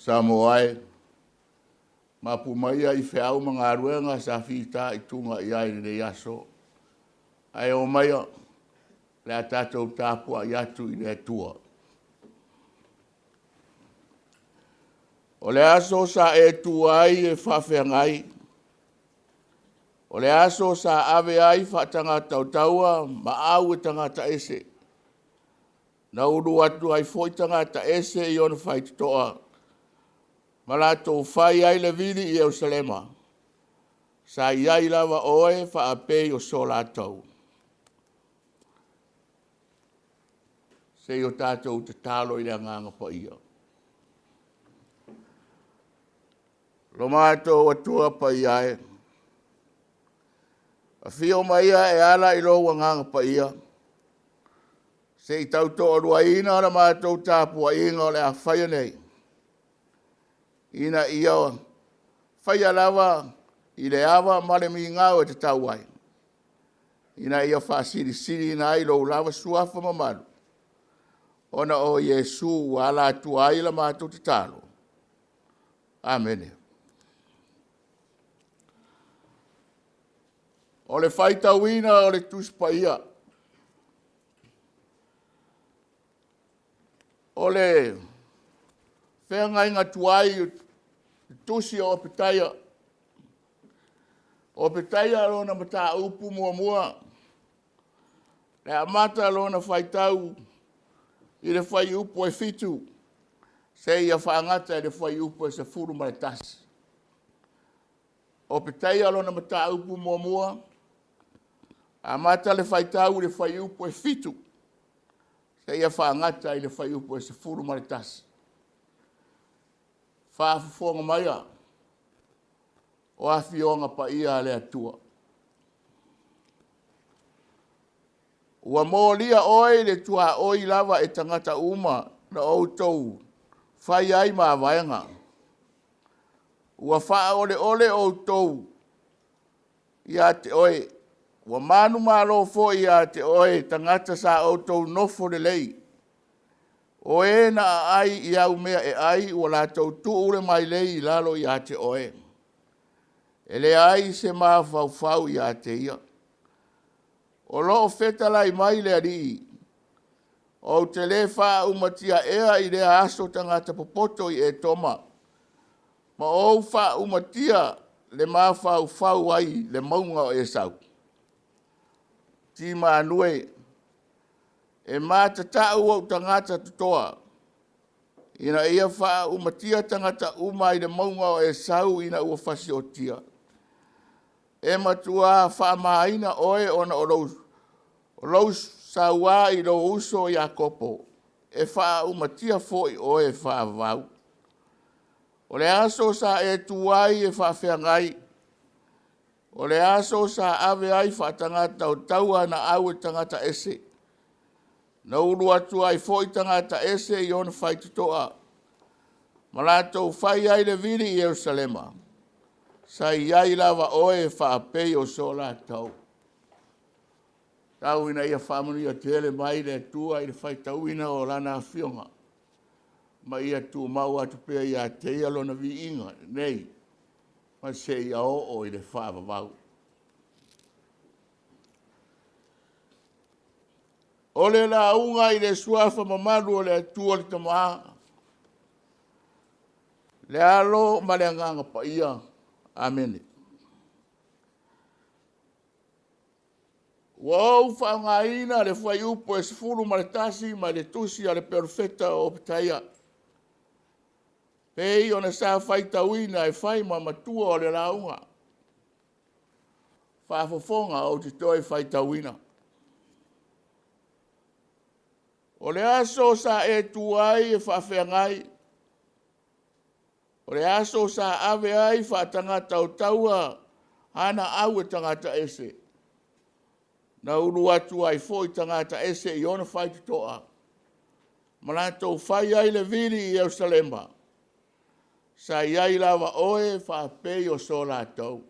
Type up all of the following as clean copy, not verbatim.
Samoa e, mapu mai ia i feau ma galuega sa fitaituga i ai i lenei aso, ae omaia o le a tatou tapuai atu i le Atua. O le aso sa e tu ai e faafeagai, o le aso sa ave ai faatagata o taua ma au e tagata ese, na ulu atu ai foi tagata ese i ona faitotoa ma latou fai ai le vili i Yerusalema, sa i ai lava oe faapei o so latou. Se i o tatou tatalo i le Agaga Paia. Lo matou Atua Paia e, afio mai ia e ala i lou Agaga Paia se i tautoaluaina la matou tapuaiga o le a faia nei, ina ia faia lava i le ava ma le migao e tatau ai, ina ia faasilisiliina ai lou lava Suafa mamalu, ona o Iesu ua ala atua ai la matou tatalo. Amene. O le faitauina o le Tusi Paia. O le feagaiga tuai o le tusi o Opetaia. O Opetaia lona mataupu muamua, e amata lona faitau i le fuaiupu 7 seia faagata i le fuaiupu 11. Opetaia lona mataupu muamua, amata le faitau i le fuaiupu 7 seia faagata i le fuaiupu 11. Faafofoga maia o Afioga Paia a le Atua. Ua molia oe i le tuaoi lava e tagata uma na outou fai ai mavaega. Ua faaoleole outou ia te oe, ua manumalo foi ia te oe tagata sa outou nofo lelei. O e na aai i au mea e ai ua latou tuu le mailei i lalo ia te oe. E leai se mafaufau ia te ia. O lo o fetalai mai le Alii, “Ou te le faaumatia ea i lea aso tagata popoto i Etoma, ma ou faaumatia le mafaufau ai i le mauga o Esau?” Timanu e, e matatau ou tagata totoa, ina ia faaumatia tagata uma i le mauga o Esau ina ua fasiotia. E matua faamaina oe ona o lou saua i lou uso Iakopo, e faaumatia foi oe faavavau. O le aso sa e tu ai e faafeagai, o le aso sa ave ai faatagata o taua na au e tagata ese, na ulu atu ai foi tagata ese i ona faitotoa ma latou fai ai le vili i Ierusalema, sa i ai lava oe faapei o so latou. Tau ina ia faamanuia tele mai le Atua i le faitauina o Lana Afioga, ma ia tumau atu pea ia te Ia Lona viiga nei ma seia oo i le faavavau. O le lauga i le Suafa mamalu o le Atua le Tama, le Alo ma le Agaga Paia. Amene. Ua ou faaaogaina le fuaiupu e 11 mai le tusi a le Perofeta o Opetaia, pei ona sa faitauina e fai ma matua o le lauga. Faafofoga ou te toe faitauina. O le aso sa e tu ai e faafeagai, o le aso sa ave ai faatagata o taua ana au e tagata ese, na ulu atu ai foi tagata ese i ona faitotoa ma latou fai ai le vili i Ierusalema, sa i ai lava oe faapei o so latou.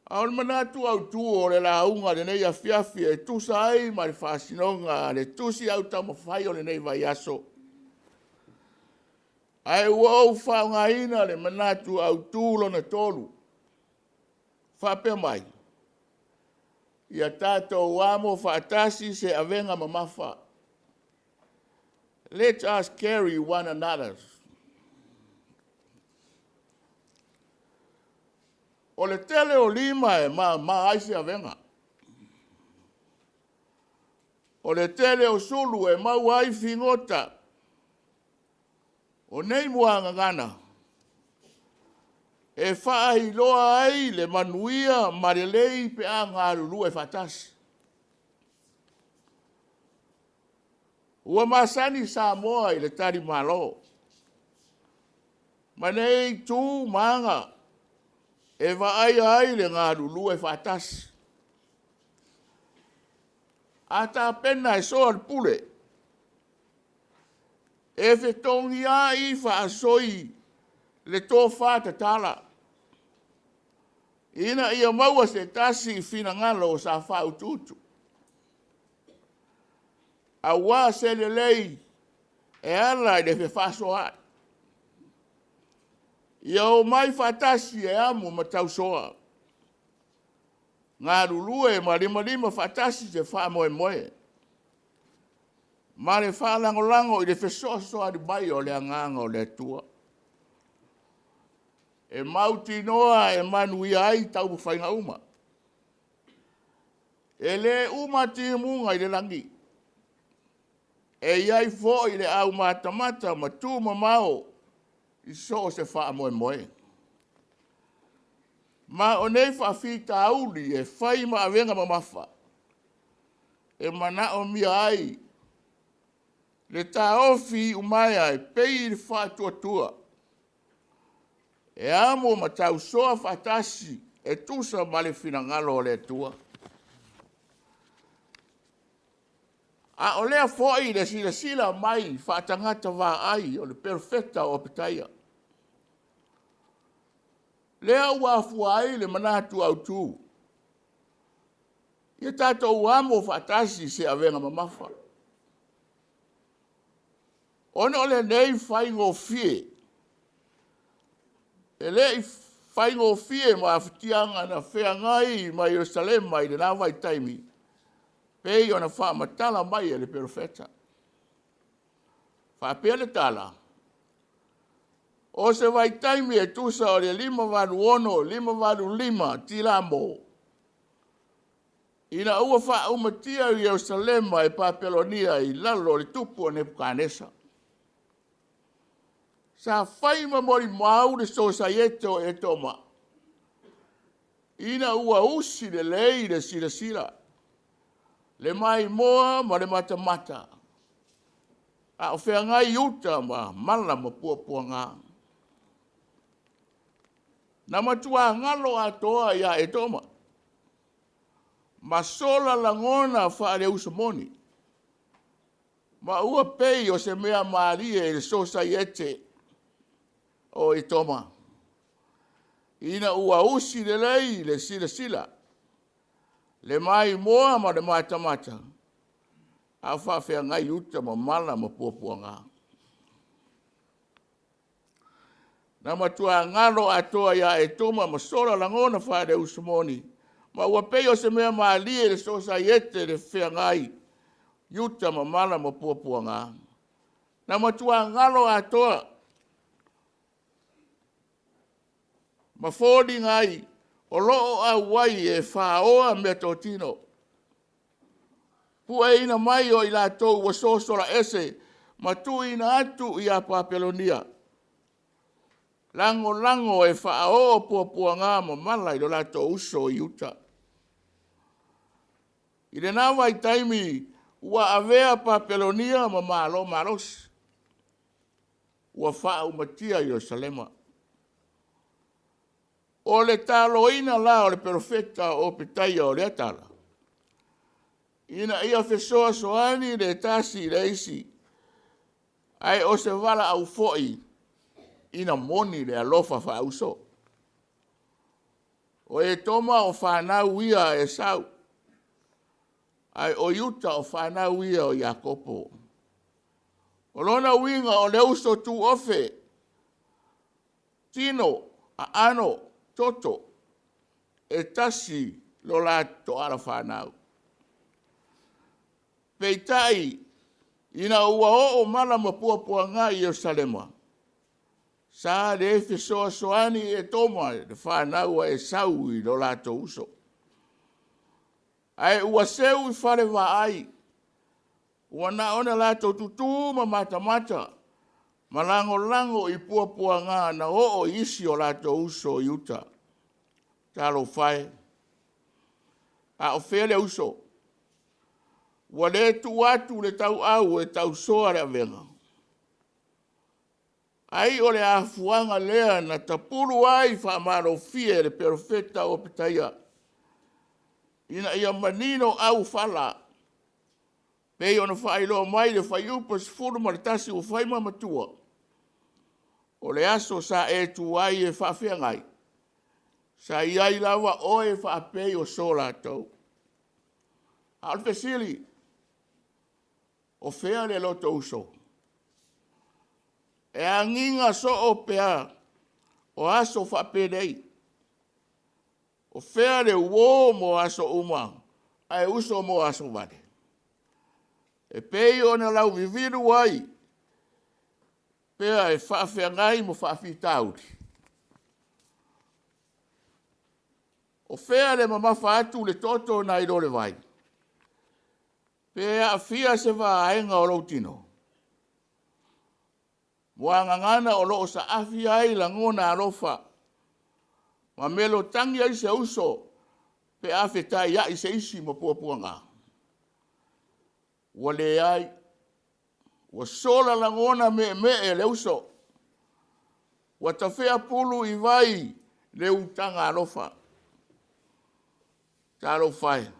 A o le manatu autu o le lauga i lenei afiafi e tusa ai ma le faasinoga a le Tusi Au Taumafai o lenei vaiaso. Ae ua ou faaaogaina le manatu autu lona tolu, faapea mai, Ia tatou amo faatasi se avega mamafa. Let us carry one another. O le tele o lima e mama ai se avega. O le tele o sulu e maua ai figota. O nei muagagana e faailoa ai le manuia ma lelei pe a galulue faatasi. Ua masani Samoa i le talimalo ma nei tu ma aga e vaaia ai le galulue faatasi. A tapena e soa le pule, e fetogiai faasoi le tofa tatala, ina ia maua se tasi finagalo sa faautuutu, aua se lelei e ala i le fefaasoaai. Ia omai faatasi e amu ma tausoa, galulue ma limalima faatasi se faamoemoe ma le faalagolago i le fesoasoani mai o le Agaga o le Atua, e mautinoa e manuia ai taumafaiga uma. E le uma timuga i le lagi, e i ai foi le aumatamata ma tumamao i so o se faamoemoe. Ma o nei faafitauli e fai ma avega mamafa e manaomia ai le taofi iumaea e pei le faatuatua e amo ma tausoa faatasi e tusa ma le finagalo o le Atua. A o lea foi le silasila mai faatagata vaai o le perofeta o Opetaia, lea ua afua ai le manatu autu, ia tatou amo faatasi se avega mamafa. Ona o lenei faigofie, e le i faigofie mafatiaga na feagai ma Ierusalema i lena vaitaimi, pei ona faamatala mai e le perofeta. Faapea le tala, o se vaitaimi e tusa o le 586, 585 tilamo, ina ua faaumatia Ierusalema e Papelonia i lalo o le tupu o Nepukanesa. Sa fai ma molimau le Sosaiete o Etoma, ina ua usi lelei le silasila, le maimoa ma le matamata, a o feagai uta ma mala ma puapuaga. Na matua galo atoa ia Etoma ma sola lagona faaleuso moni, ma ua pei o se mea malie i le Sosaiete o Etoma, ina ua usi lelei le silasila, le maimoa ma le matamata, a o faafeagai uta ma mala ma puapuaga. Na matua galo atoa ia Etoma ma sola lagona faaleuso moni, ma ua pei o se mea malie i le sosaiete le feagai i uta ma mala ma puapuaga. Na matua galo atoa ma foliga ai o lo o auai e faoa meatotino, pueina mai o i latou ua sosola ese ma tuuina atu ia Papelonia, lagolago e faaoo puapuaga ma mala i lo latou uso i uta. I lena vaitaimi ua avea Papelonia ma Malo malosi, ua faaumatia Ierusalema. O le taloina la o le perofeta o Opetaia o lea tala, ina ia fesoasoani le tasi i le isi, ae o se valaau foi ina moni le alofa faauso. O Etoma o fanau ia a Esau, ae o Iuta o fanau ia o Iakopo. O lona uiga o le uso tuofe. Tino, aano, toto, e tasi lo latou alafanau. Peitai, ina ua oo mala ma puapuaga i Ierusalema, sa le fesoasoani i Etoma le fanau a Esau i lo latou uso. Ae ua seu i fale vaai, ua na ona latou tutū ma matamata ma lagolago i puapuaga na oo i isi o latou uso i uta. Talofa e! A o fea le uso? Ua le tuu atu le tauau e tausoa le avega? Ai o le afuaga lea na tapulu ai faamalofie le perofeta o Opetaia, ina ia manino aufala, pei ona faailoa mai i le fuaiupu 11 ua fai ma matua, o le aso sa e tu ai e faafeagai, sa i ai lava oe faapei o so latou. A o le fesili, o fea le lotouso? E agiga soo pea o aso faapenei. O fea le uo mo aso uma ae uso mo aso vale? E pei ona lauvivilu ai pea e faafeagai ma faafitauli. O fea le mamafa atu le toto nai lo le vai? Pe aafia se vaega o lou tino? Muagagana o lo o saafi ai lagona alofa ma melotagi ai se uso pe a fetaiai se isi ma puapuaga? Ua leai, ua sola lagona meemee le uso, ua tafea pulu i vai le utaga alofa. Talofa e!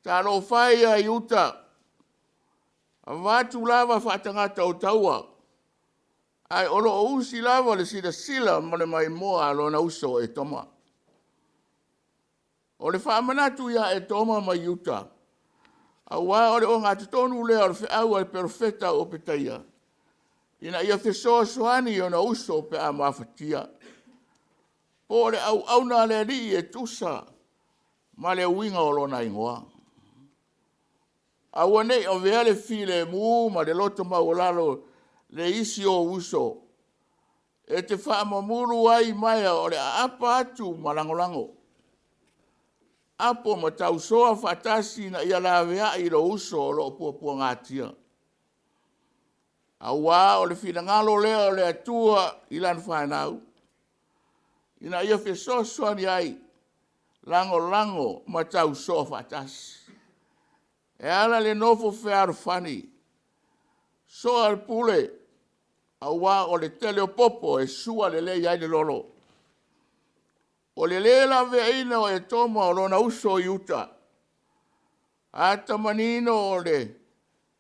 Talofa e ia Iuta, avatu lava faatagata o taua, ae o lo o usi lava le silasila ma le maimoa a lona uso o Etoma. O le faamanatu ia Etoma ma Iuta, aua o le ogatotonu lea o le feau a le perofeta o Opetaia, ina ia fesoasoani i ona uso pe a mafatia, po o le auauna a le Alii e tusa ma le uiga o lona igoa. Aua ne i avea le filemu ma le loto maualalo le isi ou uso e te faamamulu ai maea o le aapa atu ma lagolago. Apo ma tausoa faatasi ina ia laveai lou uso o lo o puapuagatia. Aua o le finagalo lea o le Atua i lana fanau, ina ia fesoasoani ai, lagolago ma tausoa faatasi. E ala le nofo fealofani, soa le pule, aua o le tele o popo e sua lelei ai le lolo. O le lē laveaiina o Etoma o lona uso i uta, ata manino o le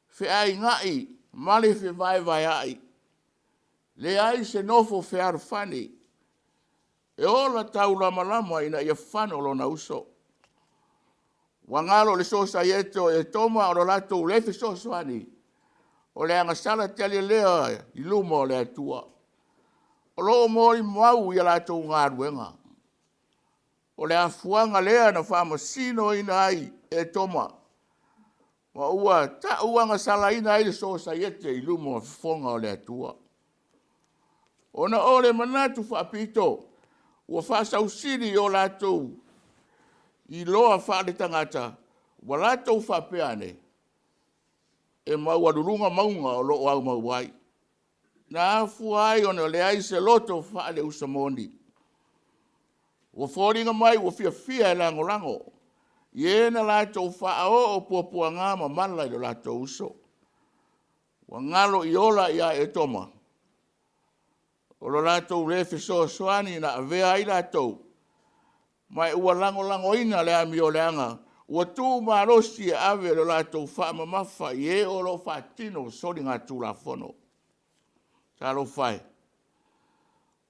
feaiga'i ma le fevaevaea'i, leai se nofo fealofani e ola taulamalama ina ia fano lona uso. Ua galo i le Sosaiete o Etoma o lo latou le fesoasoani, o le agasala tele lea i luma o le Atua. O lo o molimau i a latou galuega. O le afuaga lea na faamasinoina ai Etoma, ma ua tauagasalaina ai le Sosaiete i luma o fofoga o le Atua. Ona o le manatu faapito ua faasausili i o latou iloa faaletagata, ua latou faapea ane, e maualuluga mauga o lo o aumau ai. Na afua ai ona leai se loto faaleuso moni. Ua foliga mai ua fiafia e lagolago i e na latou faaoo puapuaga ma mala i lo latou uso. Ua galo iola ia Etoma o lo latou le fesoasoani na avea ai latou, ma ua lagolagoina le amioleaga ua tuumalosi e ave le latou faamamafa i e o lo o faatino soligatulafono. Talofa e,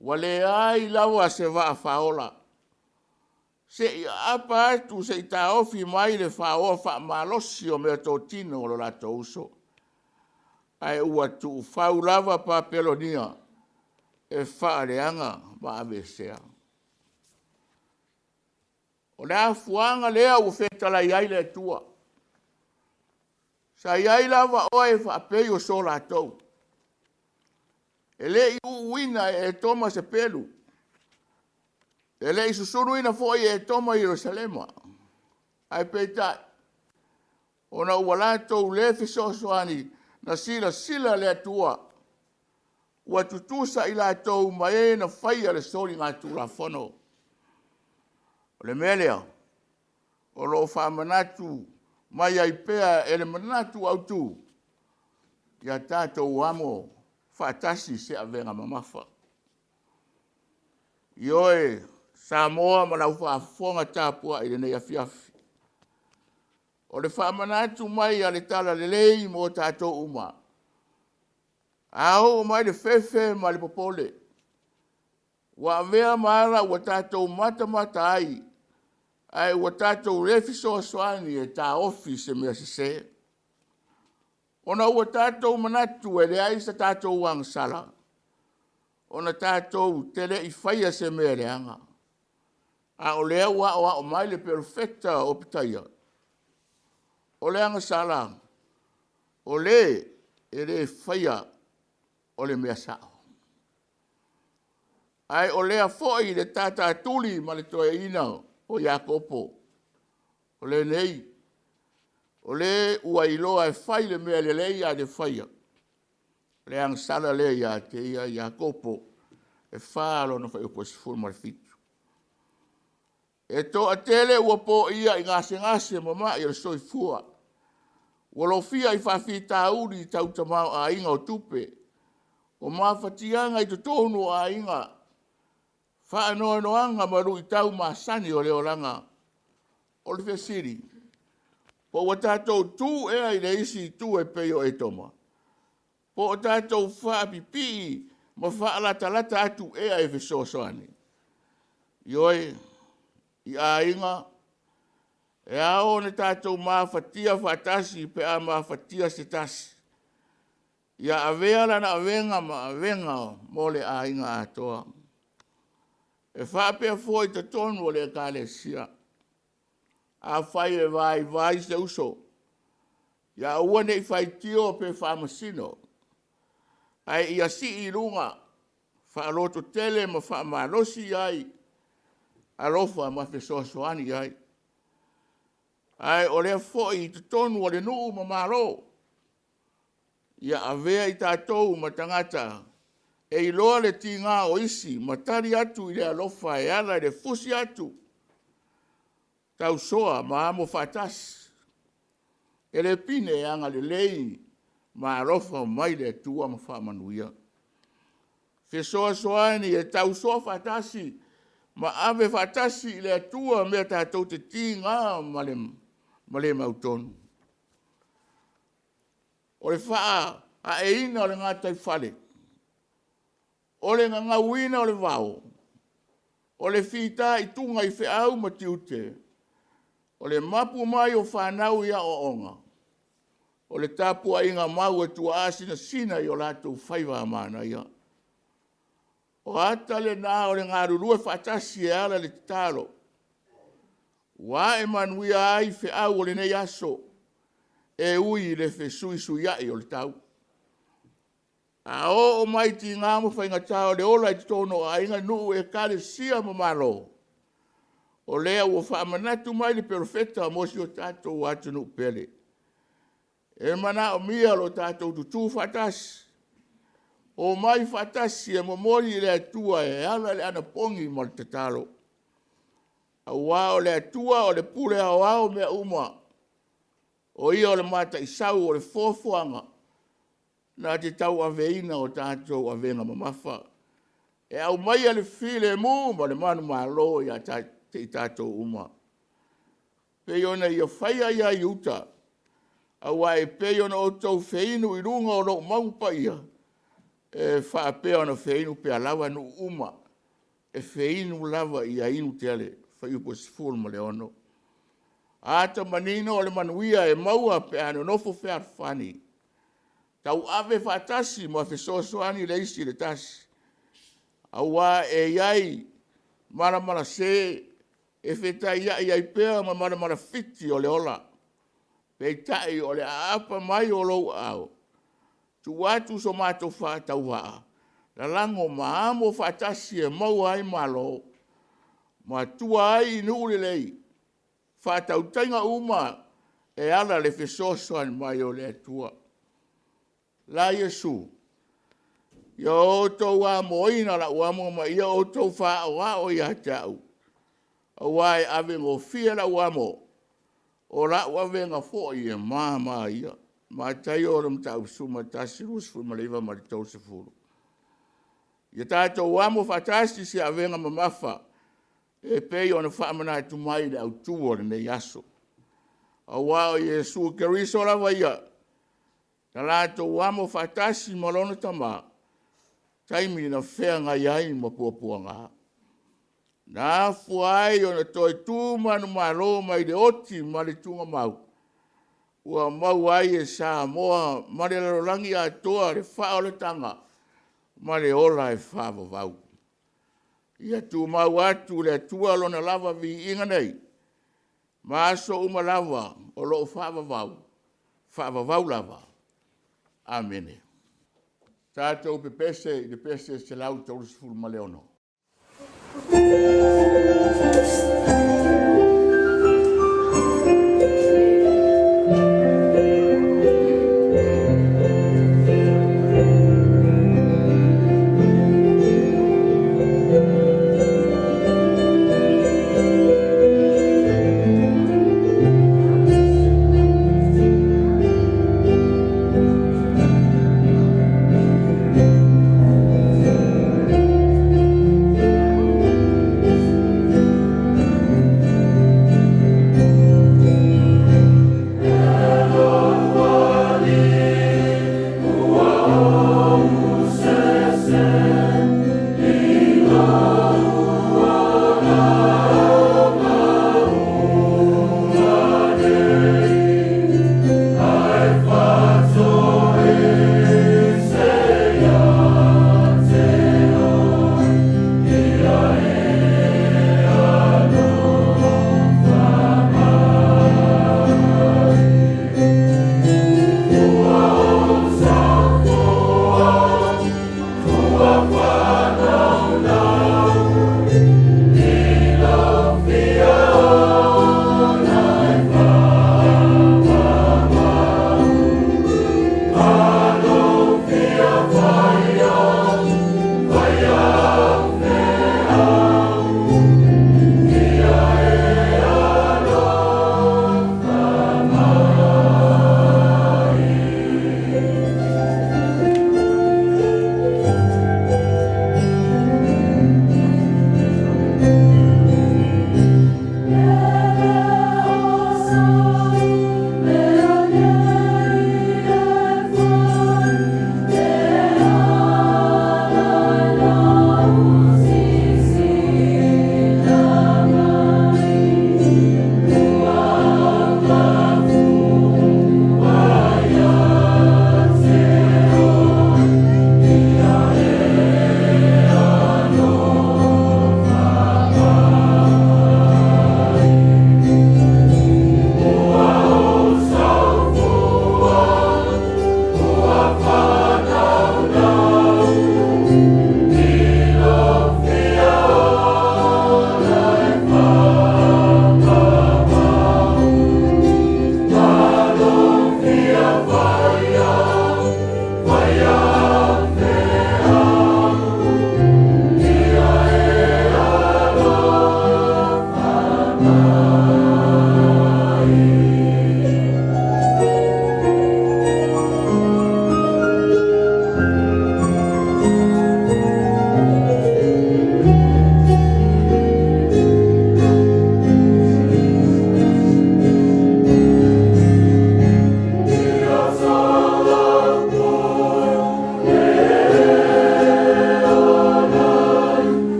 ua leai lava se vaa faaola se i aapa atu se i taofi mai le faoa faamalosi o meatotino a lo latou uso, ae ua tuufau lava Papelonia. e faaleaga ma aveesea. O le afuaga lea ua fetalai ai le Atua. Sa i ai lava oe faapei o so latou. E le i uuina e Etoma se pelu, e le i susuluina foi e Etoma Ierusalema. Ae peitai, ona ua latou le fesoasoani, na silasila le Atua ua tutusa i latou ma e na faia le soligatulafono. O le mea lea, o lo o faamanatu mai ai pea e le manatu autu, ia tatou amo faatasi se avega mamafa. Ioe, Samoa ma lau faafofoga tapuai i lenei afiafi, o le faamanatu mai a le Talalelei mo tatou uma, a oo mai le fefe ma le popole, ua avea ma ala ua tatou matamata ai, ae ua tatou le fesoasoani e taofi se mea sese, ona ua tatou manatu e leai se tatou agasala, ona tatou te le i faia se mea leaga. A o lea ua aoao mai le perofeta o Opetaia, o le agasala, o le e le faia o le mea sao. Ae o lea foi le tatatuli ma le toeaina o Iakopo, o lenei, o le ua iloa e fai le mea lelei ae le faia, o le agasala lea ia te ia. Iakopo e 4 lona fuaiupu e 17. E toatele ua poia i gasegase ma mai o le soifua, ua lofia i faafitauli tau tamaoaiga o tupe, o mafatiaga i totonu o aiga, faanoanoaga ma luitau masani o le olaga. O le fesili, po ua tatou tu ea i le isi itu e pei o Etoma? Po o tatou faapipii ma faalatalata atu ea e fesoasoani? Ioe, i aiga, e ao ona tatou mafatia faatasi pe a mafatia se tasi, ia avea lana avega ma avega mo le aiga atoa. E faapea foi i totonu o le Ekalesia. Afai e vaivai se uso, ia aua ne i faitio pe faamasino, ae ia sii i luga, faalototele ma faamalosi i ai, alofa ma fesoasoani i ai. Ae o lea foi i totonu o le nuu ma Malo, ia avea i tatou ma tagata e iloa le tiga o isi ma tali atu i le alofa e ala i le fusi atu, tausoa ma amo faatasi. E le pine e agalelei ma alofa mai le Atua ma faamanuia. Fesoasoani e tausoa faatasi ma ave faatasi i le Atua mea tatou te tiga ma le mautonu. O le faaaeina o le gataifale, o le gagauina o le vao, o le fitaituga i feau ma tiute, o le mapu mai o fanau i aoaoga, o le tapuaiga mau a tuaa sinasina i o latou faiva a manaia. O ata lena o le galulue faatasi e ala i le tatalo, ua ae manuia ai feau o lenei aso, e ui i le fesuisuiai o le tau. A oo mai tiga ma faigata o le ola i totonu o aiga, nuu, ekalesia ma Malo, o lea ua faamanatu mai le Perofeta mo si o tatou atunuu pele, e manaomia lo tatou tutu faatasi, omai faatasi e momoli i le Atua e ala i le anapogi ma le tatalo. Aua o le Atua o le pule aoao o mea uma, o Ia o le mataisau o le foafoaga na te tauaveina o tatou avega mamafa, e aumaia le filemu ma le manumalo ia te i tatou uma, pei ona Ia faia ia Iuta. Aua e pei ona outou feinu i luga o lou mauga paia, e faapea ona feinu pea lava nuu uma, e feinu lava ia inu tele. Fuaiupu 16. Ata manino o le manuia e maua pe a nonofo fealofani, tauave faatasi ma fesoasoani le isi i le tasi. Auā e i ai malamalasē e fetaiai ai pea ma malamalafiti o le ola. Peitai o le aapa mai o lou aao, tuu atu so matou faatauvaa, lalago ma amo faatasi e maua ai malo ma tua ai i nuu lelei, faatautaiga uma e ala i le fesoasoani mai o le Atua. La Iesu, ia outou amoina lau amo ma ia outou faaoao ia te au, aua e avegofie lau amo, o lau avega foi e mama ia. Mataio Mataupu 11, 29 ma le 30. Ia tatou amo faatasi se avega mamafa e pei ona faamanatu mai i le autu o lenei aso. Aua o Iesu Keriso lava ia, na latou amo faatasi ma lona Tama, taimi na feagai ai ma puapuaga, na afua ai ona toe tu manumalo mai le oti ma le tuugamau, ua maua ai e Samoa ma le lalolagi atoa le faaolataga ma le ola e faavavau. Ia tumau atu i le Atua Lona lava viiga nei ma aso uma lava o lo o faavavau, faavavau lava. Amene. Tatou pepese i le pese 136.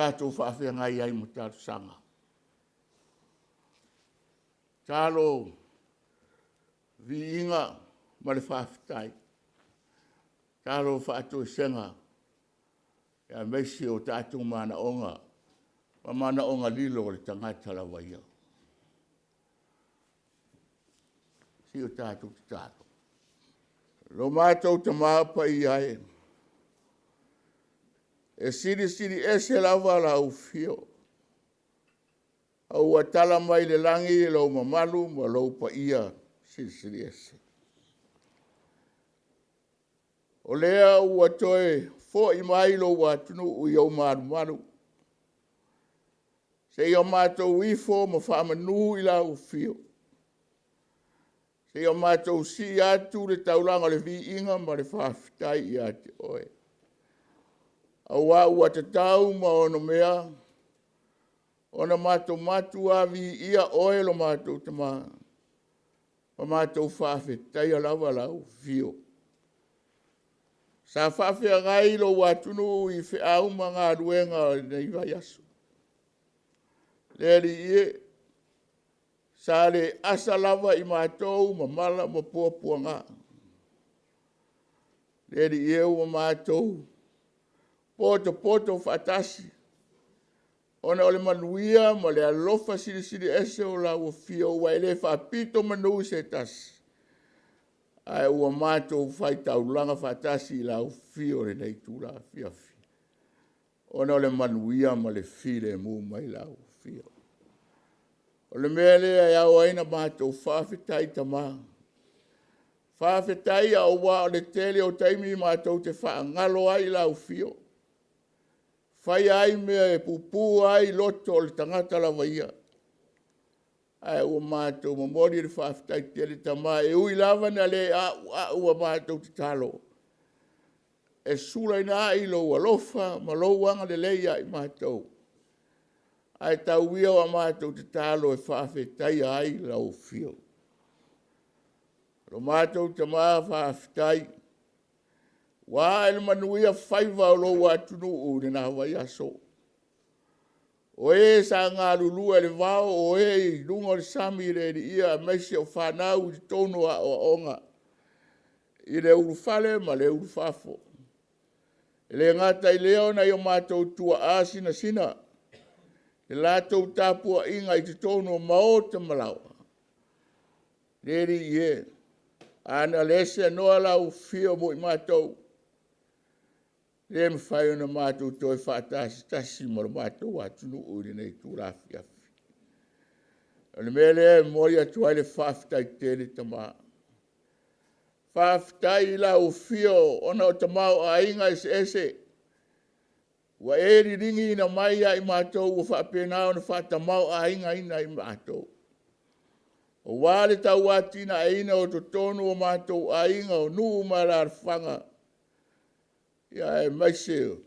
tatou faafeagai ai ma talosaga. Tatalo viiga ma le faafetai, tatalo faatoesega aemaise o tatou manaoga ma manaoga lilo o le tagata lava ia. Se i o tatou tatalo. Lo matou Tama Paia e, e silisili ese lava lau afio, a ua tala mai le lagi lou mamalu ma lou paia silisili ese. O lea ua toe foi mai lou atunuu i ou malumalu, seia matou ifo ma faamanu i lau afio, seia matou sii atu le taulaga o le viiga ma le faafetai ia te oe, aua ua tatau ma onomea ona matou viia Oe lo matou Tama ma matou faafetaia lava lau afio. Sa faafeagai lou atunuu i feau ma galuega o lenei vaiaso. Le Alii e, sa le asa lava i matou ma mala ma puapuaga. Le Alii e, ua matou potopoto faatasi ona o le manuia ma le alofa silisili ese o lau Afio ua e le faapito manu i se tasi, ae ua matou faitaulaga faatasi i lau afio i lenei itula afiafi, ona o le manuia ma le filemu mai lau Afio. O le mea lea e ao ai ona matou faafetai Tama, faafetai aua o le tele o taimi matou te faagalo ai lau afio, fai ai mea e pupu ai loto o le tagata lava ia, ae ua matou momoli le faafetai tele Tama, e ui lava ina le auau a matou tatalo, e sulaina ai lou alofa ma lou agalelei ia i matou, ae tau ia o a matou tatalo e faafetaia ai lau afio. Lo matou Tama faafetai, ua ae le manuia faiva o lou atunuu i lena vaiaso. O e sa galulue i le vao, o e i luga o le sami le alii ia, aemaise o fanau i totonu o aoaoga i le ulufale ma le ulufafo. E le gata i lea o nai o matou tuaa sinasina i le latou tapuaiga i totonu o maota ma laoa. Le Alii e, a na le seanoa lau afio mo i matou, e le mafai ona matou toe faatasitasi ma lo matou atunuu i lenei itula afiafi. O le mea lea e momoli atu ai le faafetai tele Tama. Faafetai i lau afio ona o tamaoaiga eseese ua e liligiina mai ia i matou ua faapena ona faatamaoaigaina ai matou, aua le tauatiaeina o totonu o matou aiga, o nuu ma alaalafaga, aemaise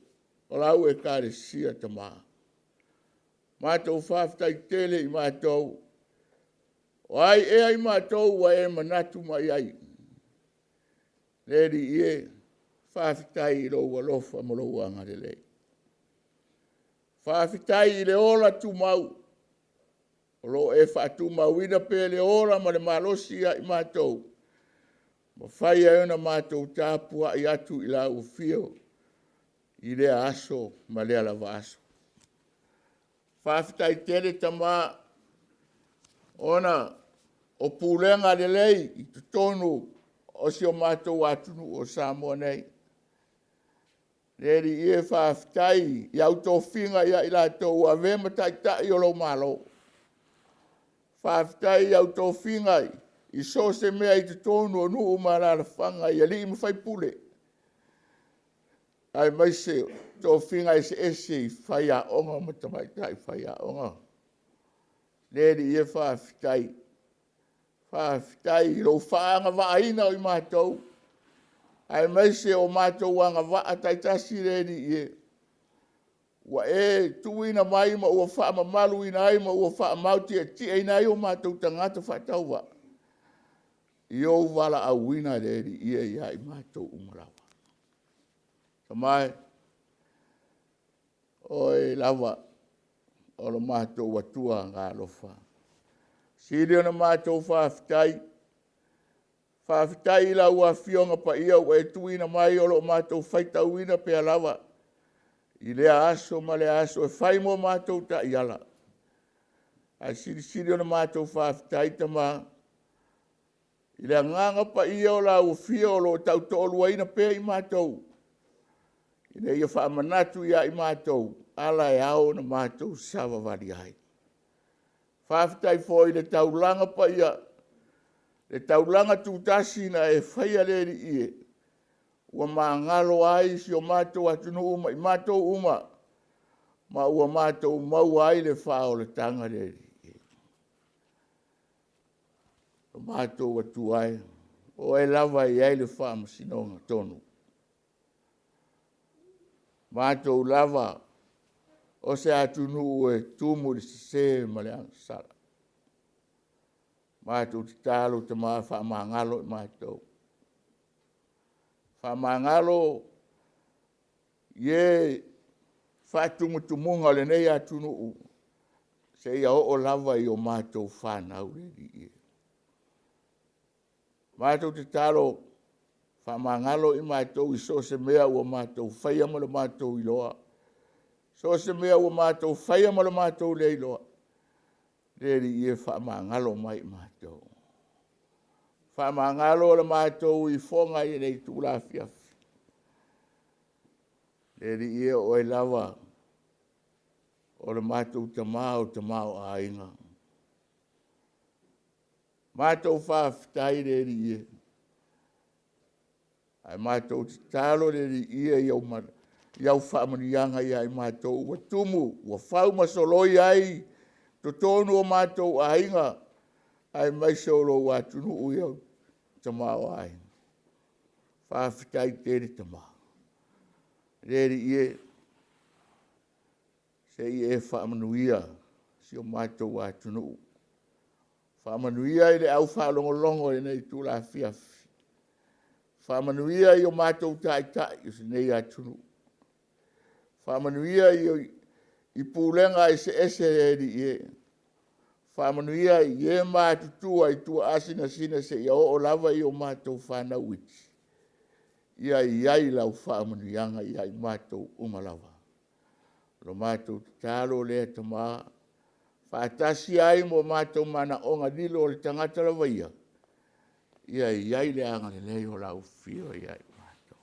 o lau Ekalesia Tama. Matou faafetai tele i matou. O ai ea i matou ua e manatu mai i ai? Le Alii e, faafetai i lou alofa ma lou agalelei. Faafetai i le ola tumau o lo o e faatumauina pea le ola ma le malosi ia i matou, ua mafai ai ona matou tapuai atu i lau afio i lea aso ma lea lava aso. Faafetai tele Tama ona o pulega lelei i totonu o si o matou atunuu o Samoa nei. Le Alii e, faafetai i au tofiga ia i latou ua avea ma taitai o lou Malo. Faafetai i au tofiga i so o se mea i totonu o nuu ma alaalafaga i alii ma faipule, aemaise tofiga eseese i faiaoga ma tamaitai faiaoga. Le Alii e, faafetai, faafetai i lou faaagavaaina o i matou, aemaise o matou agavaa taitasi le Alii e, ua e tuuina mai ma ua faamamaluina ai ma ua faamaotietieina ai o matou tagata faatauvaa i ou valaauina le Alii e ia i matou uma lava. Tama e, Oe lava o lo matou Atua agaalofa. Sili ona matou faafetai, faafetai i lau Afioga Paia ua e tuuina mai o lo o matou faitauina pea lava i lea aso ma lea aso e fai mo matou taiala. Ae silisili ona matou faafetai Tama i le Agaga Paia o lau Afio o lo o tautoaluaina pea i matou, ina ia faamanatu ia i matou ala e ao ona matou savavali ai. Faafetai foi i le taulaga paia, le taulaga tutasi na e faia le Alii e, ua magalo ai si o matou atunuu ma i matou uma, ma ua matou maua ai le faaolataga le Alii e. Lo matou Atua e, o Oe lava e i ai le faamasinoga tonu. O matou lava o se atunuu e tumu i le sese ma le agasala. Matou tatalo Tama, faamagalo i matou. Faamagalo i e faatumutumuga o lenei atunuu seia oo lava i o matou fanau le Alii e. Matou tatalo, faamagalo i matou i so o se mea ua matou faia ma lo matou iloa, so o se mea ua matou faia ma lo matou le iloa, le Alii e, faamagalo mai i matou. Faamagalo le matou ifoga i lenei itula afiafi. Le Alii e, o Oe lava o le matou Tama o le Tama o Aiga. Matou faafetai le Alii e, ae matou tatalo le Alii e i au faamanuiaga ia i matou ua tumu, ua fau ma soloi ai totonu o matou aiga aemaise o lou atunuu i au tamaoaiga. Faafetai tele Tama. Le Alii e, se i e faamanuia si o matou atunuu, faamanuia i le aufaalogologo i lenei itula afiafi, faamanuia i o matou taitai o lenei atunuu, faamanuia i pulega eseese le Alii e, faamanuia i e matutua i tuaa sinasina seia oo lava i o matou fanau iti, ia i ai lau faamanuiaga ia i matou uma lava. O le matou tatalo lea Tama, faatasi ai ma o matou manaoga lilo o le tagata lava ia, ia i ai le agalelei o lau Afio ia i matou.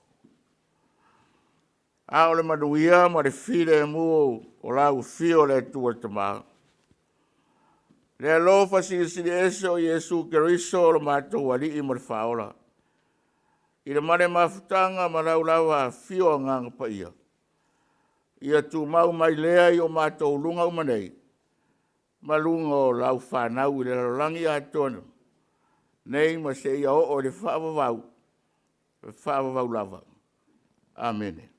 A o le manuia ma le filemu o lau Afio le Atua le Tama, le alofa Silisili Ese o Iesu Keriso o lo matou Alii ma le Faaola, i le ma le mafutaga ma lau lava Afio Agaga Paia, ia tumau mai lea i o matou luga uma nei ma luga o lau fanau i le lalolagi atoa nei ma seia oo i le faavavau, e faavavau lava. Amene.